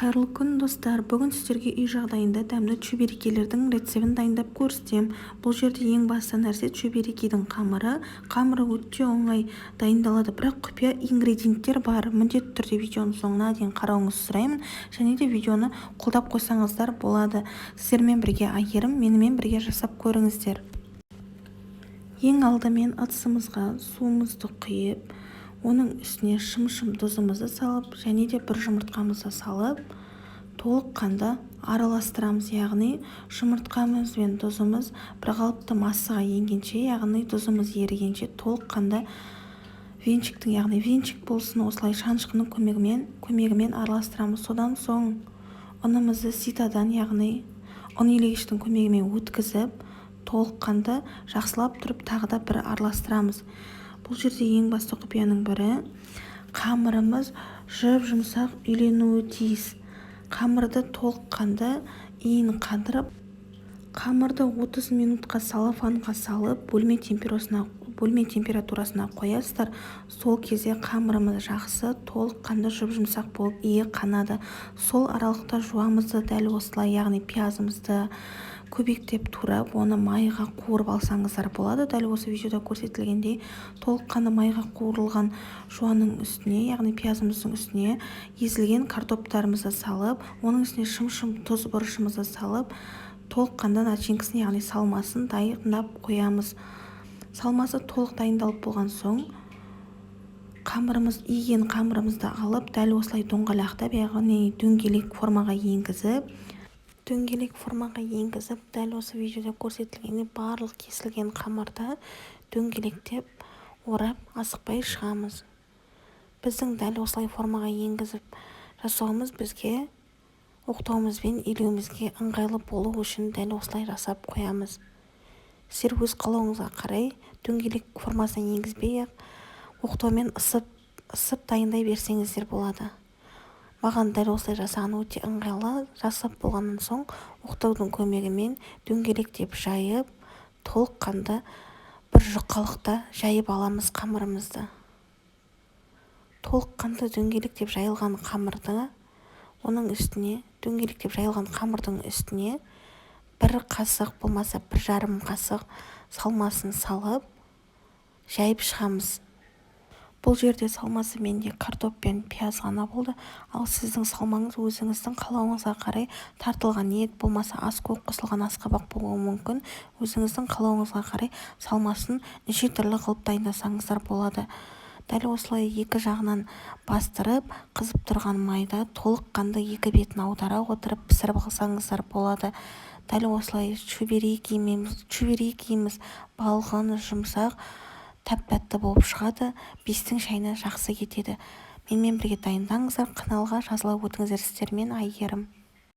Қайырлы күн, достар! Бүгін сіздерге үй жағдайында дәмді чебурекилердің рецебін дайындап көрсетемін. Бұл жерде ең басты нәрсе – чебурекидің қамыры. Қамыры өте оңай дайындалады, бірақ құпия ингредиенттер бар. Міндетті түрде видеоның соңына дейін қарауыңызды сұраймын және де видеоны қолдап қойсаңыздар болады. Сіздермен бірге Әйгерім. Менімен бірге жасап көріңіздер. Ең алдымен ыдысымызға суымызды құйып, оның үстіне шым-шым тұзымызды салып және де бір жұмыртқамызды салып, толыққанды араластырамыз. Яғни жұмыртқамыз бен тұзымыз бірқалыпты массаға енгенше, яғни тұзымыз ерігенше, толыққанды венчиктің, яғни венчик болсын, осылай шанышқының көмегімен араластырамыз. Содан соң ұнымызды ситодан, яғни ұн елегіштің көмегімен өткізіп, толыққанды жақсылап тұрып тағы да бір араластырамыз. Бұл жерде ең басты құпияның бірі – қамырымыз жұп-жұмсақ үйленуі тиіс. Қамырды толыққанды иін қандырып, қамырды 30 минутқа целлофанға салып, бөлме температурасына қоясыздар. Сол кезде қамырымыз жақсы, толыққанды жұп-жұмсақ болып иі қанады. Сол аралықта жуамызды дәл осылай, яғни пиязымызды көбектеп турап, оны майға қуырып алсаңыздар болады. Дәл осы видеода көрсетілгендей, толыққанды майға қуырылған жуаның үстіне, яғни пиязымыздың үстіне езілген картоптарымызды салып, оның үстіне шым-шым тұз, бұрышымызды салып, толыққанды начинкасын, яғни салмасын дайындап қоямыз. Салмасы толық дайындалып болған соң, қамырымыз, иген қамырымызды алып, дәл осылай доңғалақтап, яғни дөңгелек формаға енгізіп, дәл осы видеода көрсетілгендей, барлық кесілген қамырды дөңгелектеп орап, асықпай шығамыз. Біздің дәл осылай формаға енгізіп жасауымыз бізге оқтауымызбен илеуімізге ыңғайлы болу үшін дәл осылай жасап қоямыз. Сіздер өз қалауыңызға қарай дөңгелек формасына енгізбей-ақ, оқтаумен ысып ысып дайындай берсеңіздер болады. Маған дәл осылай жасаған өте ыңғайлы. Жасап болғаннан соң, оқтаудың көмегімен дөңгелектеп жайып, толыққанды бір жұқалықта жайып аламыз қамырымызды. Толыққанды дөңгелектеп жайылған қамырды, оның үстіне, дөңгелектеп жайылған қамырдың үстіне бір қасық болмаса 1,5 қасық салмасын салып, жайып шығамыз. Бұл жерде салмасы менде картоп пен пияз ғана болды, ал сіздің салмаңыз өзіңіздің қалауыңызға қарай тартылған ет болмаса аскөк қосылған асқабақ болуы мүмкін. Өзіңіздің қалауыңызға қарай салмасын неше түрлі қылып дайындасаңыздар болады. Дәл осылай екі жағынан бастырып, қызып тұрған майда толыққанды екі бетін аудара отырып пісіріп алсаңыздар болады. Дәл осылай чебурекиміз балғын, жұмсақ, тәп-тәтті болып шығады. Бестің шайына жақсы кетеді. Менімен бірге дайындаңыздар, каналға жазыла өтіңіздер. Сіздермен Әйгерім.